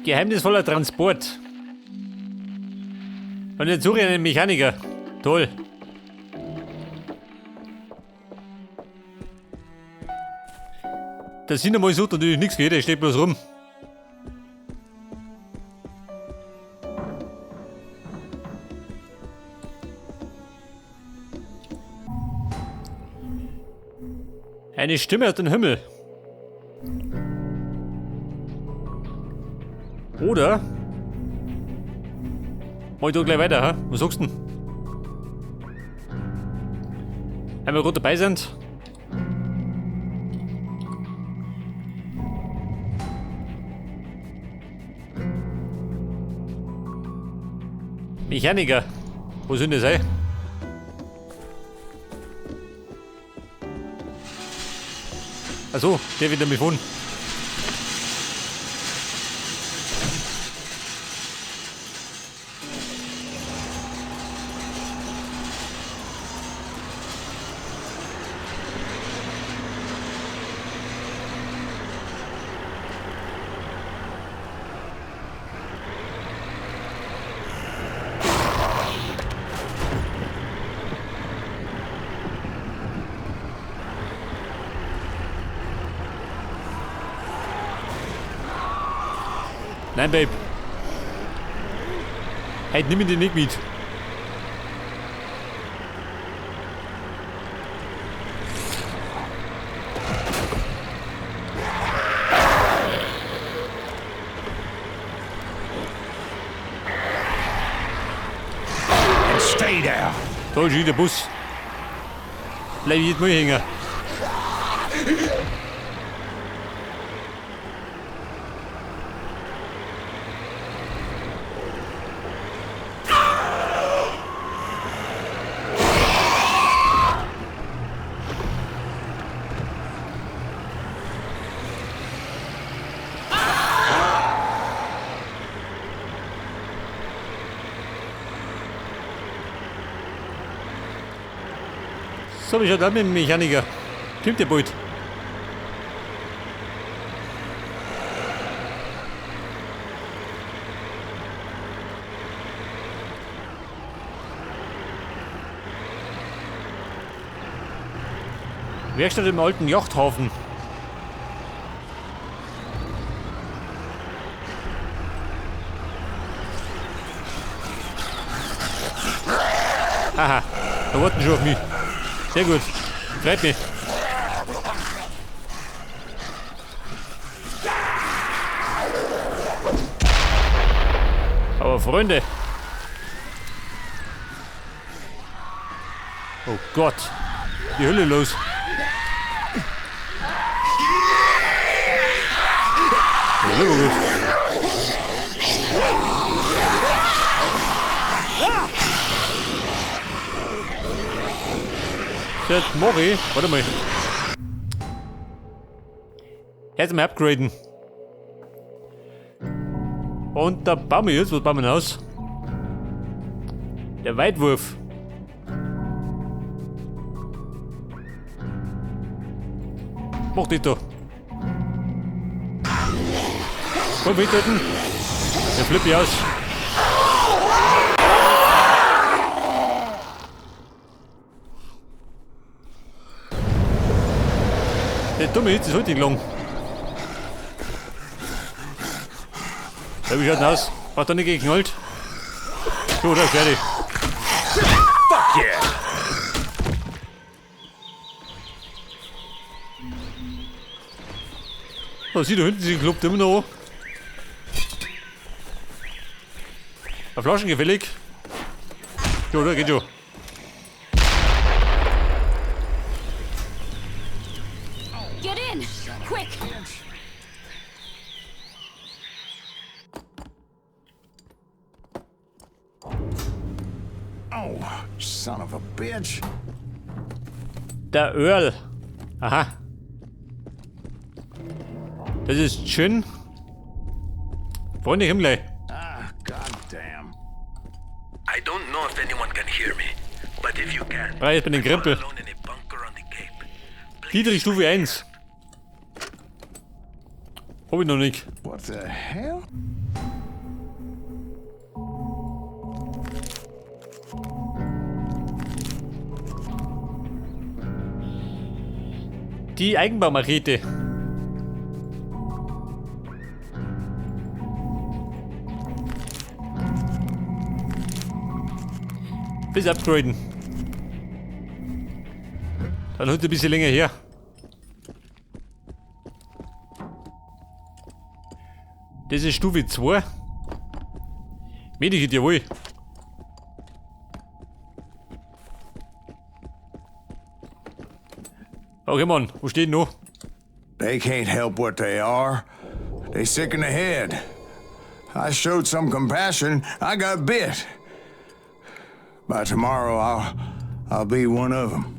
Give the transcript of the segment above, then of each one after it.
Geheimnisvoller Transport. Und jetzt suche ich einen Mechaniker. Toll. Der Cinnamon sucht natürlich nichts, der steht bloß rum. Eine Stimme aus dem Himmel. Oder? Mach ich da gleich weiter, hä? Was sagst du denn? Wenn wir gerade dabei sind. Mechaniker. Wo sind das, ey? Achso, der wird nämlich von. Nein, Babe. Hey, nimm ihn den nicht mit. And stay there. Da ist wieder der Bus. Bleib ich jetzt mal hängen. So, wie schaut das mit dem Mechaniker? Kommt der bald? Werkstatt im alten Yachthafen. Aha, da warten schon auf mich. Sehr gut. Freut mich. Aber Freunde. Oh Gott. Die Hölle los. Ja, gut. Jetzt mach ich. Warte mal. Jetzt mal upgraden. Und da bauen wir jetzt. Was bauen wir denn aus? Der Weitwurf. Mach das da. Komm, mithalten. Der flippe ich aus. Der dumme Hitze ist heute nicht lang. Ja, wie schaut denn aus? Hat da nicht geknallt? So, da ist fertig. Fuck yeah! Da sieht da hinten sich klopft immer noch an. Eine Flaschen gefällig. Jo, da geht schon. Get in! Quick! Oh, son of a bitch. Der Earl. Aha. Das ist schön. Freunde, komm gleich. Ah, goddamn. I don't know if anyone can hear me, but if you can, Ah, jetzt bin ich I'm all Krempel. alone in a bunker on the Cape. Please Dietrich Stufe 1. Hab ich noch nicht. What the hell? Die Eigenbaumachete. Bis upgraden. Dann holt ein bisschen länger her. Das ist Stufe 2. Medikit, jawohl. Okay, Mann, wo steht noch? They can't help what they are. They sick in the head. I showed some compassion. I got bit. By tomorrow, I'll be one of them.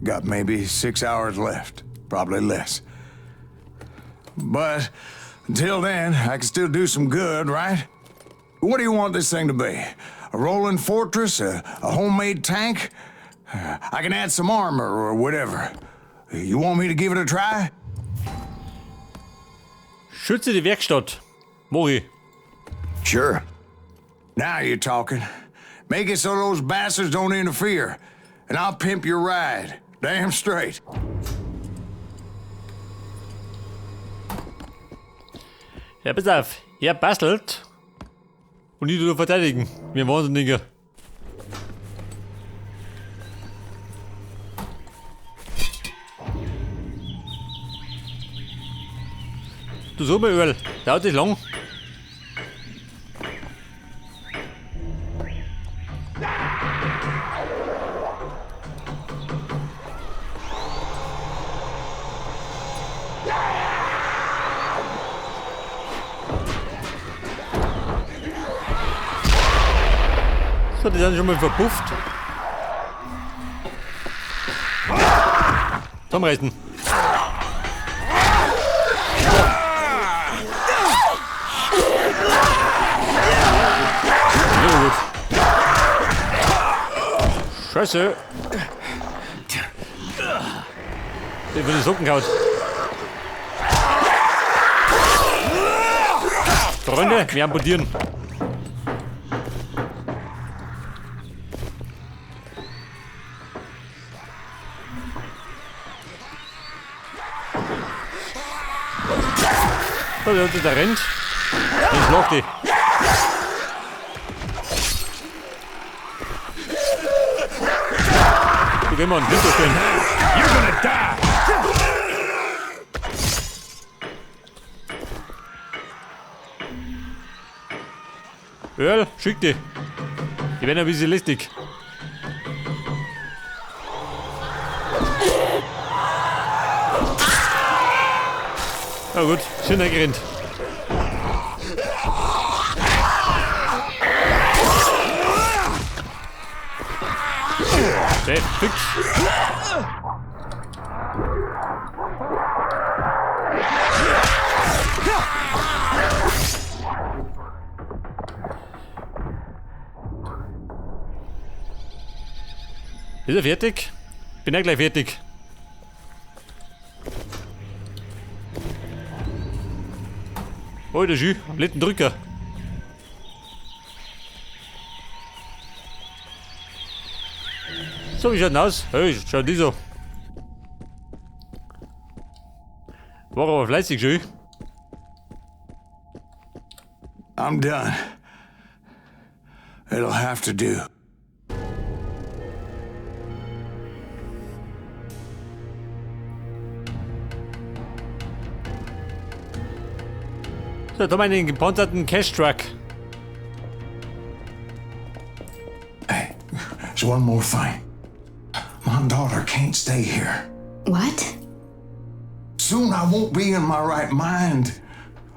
Got maybe 6 hours left, probably less. But until then, I can still do some good, right? What do you want this thing to be? A rolling fortress? A homemade tank? I can add some armor or whatever. You want me to give it a try? Schütze die Werkstatt. Mori. Sure. Now you're talking. Make it so those bastards don't interfere, and I'll pimp your ride. Damn straight. Ja, pass auf. Er bastelt. Und ich nur verteidigen. Wir Wahnsinniger. Du so mal, Earl. Dauert nicht lang. So, die sind schon mal verpufft. Zusammenreißen. So gut. Scheiße. Der wird die Socken gehauen. Freunde, wir amputieren. So, der, der rennt. Ich lock die. Du geh mal einen Hinterstellen. You're gonna die! Earl, schick die. Die werden ein bisschen lästig. Na gut, schön reingerannt. Okay, fix. Ist er fertig? Bin ja gleich fertig. Oh, der Jus, am letzten Drücker. So, wie schaut denn aus? Hey, schaut die so. War aber fleißig, Jus. I'm done. It'll have to do. So, da haben wir einen gepanzerten Cash-Truck. Hey, there's one more thing. My daughter can't stay here. What? Soon I won't be in my right mind.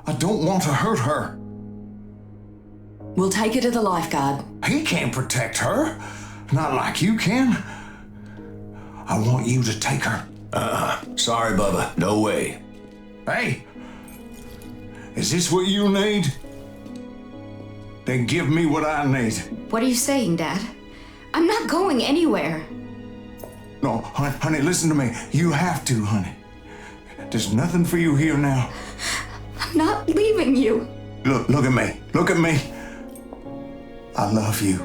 I don't want to hurt her. We'll take her to the lifeguard. He can't protect her. Not like you can. I want you to take her. Sorry, Bubba. No way. Hey, is this what you need? Then give me what I need. What are you saying, Dad? I'm not going anywhere. No, honey, listen to me. You have to, honey. There's nothing for you here now. I'm not leaving you. Look, look at me. Look at me. I love you.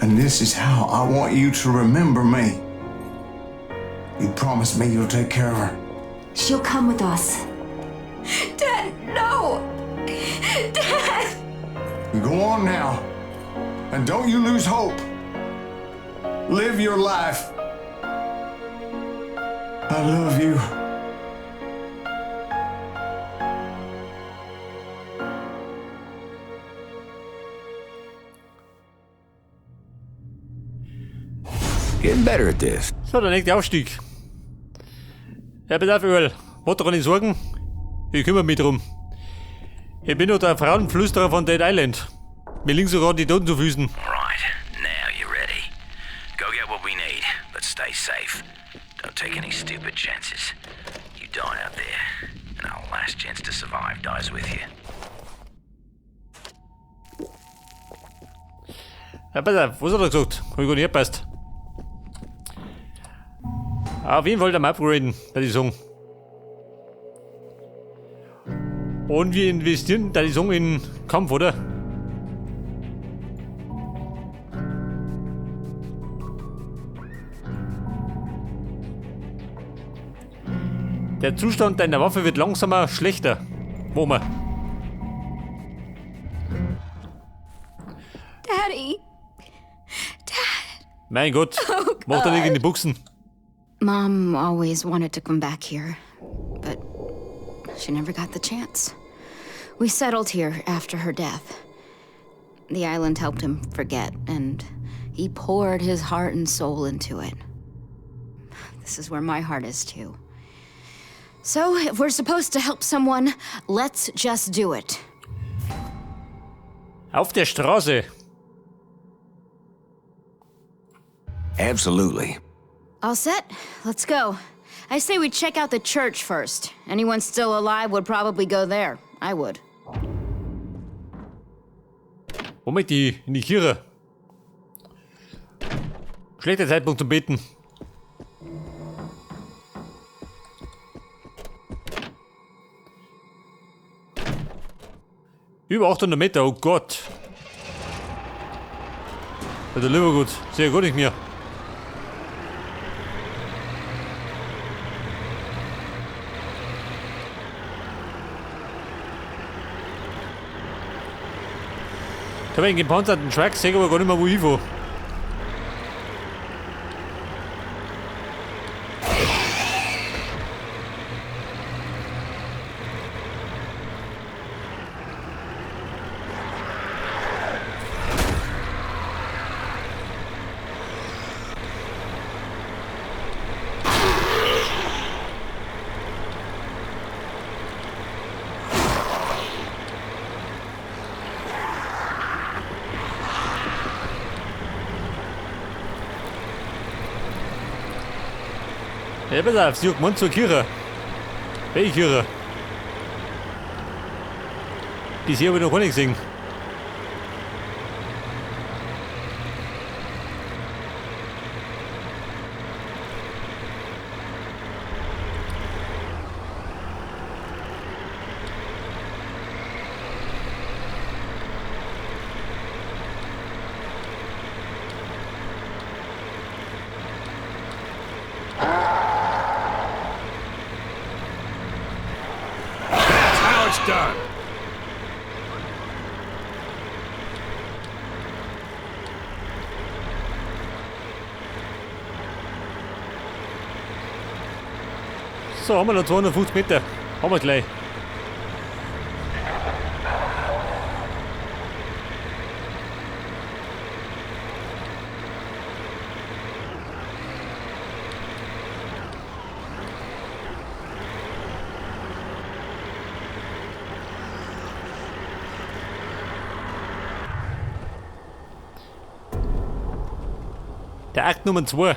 And this is how I want you to remember me. You promise me you'll take care of her? She'll come with us. Dad, no! Dad! You go on now. And don't you lose hope. Live your life. I love you. Getting better at this. So, der nächste Aufstieg. Ja, pass auf, Earl. Mach dir keine Sorgen. Ich kümmere mich drum. Ich bin doch der Frauenflüsterer von Dead Island. Mir liegen sogar die Toten zu Füßen. Right, now you're ready. Go get what we need, but stay safe. Don't take any stupid chances. You die out there, and our last chance to survive dies with you. Ja, pass auf, was hat er gesagt? Hab ich gar nicht gepasst. Auf jeden Fall der upgraden, würde ich sagen. Und wir investieren, da ich sagen, in Kampf, oder? Der Zustand deiner Waffe wird langsamer schlechter. Wo wir? Daddy! Dad! Mein Gott, Oh, mach doch nicht in die God. Buchsen. Mom always wanted to come back here, but she never got the chance. We settled here after her death. The island helped him forget, and he poured his heart and soul into it. This is where my heart is, too. So, if we're supposed to help someone, let's just do it. Auf der Straße. Absolutely. All set? Let's go. I say we check out the church first. Anyone still alive would probably go there. I would. Wo möchte ich? In die Kirche. Schlechter Zeitpunkt zum Beten. Über 800 Meter, oh Gott. Ja, der Lieber gut. Sehr gut nicht mehr. Ich habe einen gepanzerten Truck, sehe aber gar nicht mehr, wo ich fahre. Ja, pass auf, sie hat gemeint zur Kirche. Welche Kirche? Bisher habe ich noch gar nicht gesehen. Done. So, haben wir noch 250 Meter. Haben wir gleich. Der Akt Nummer 2.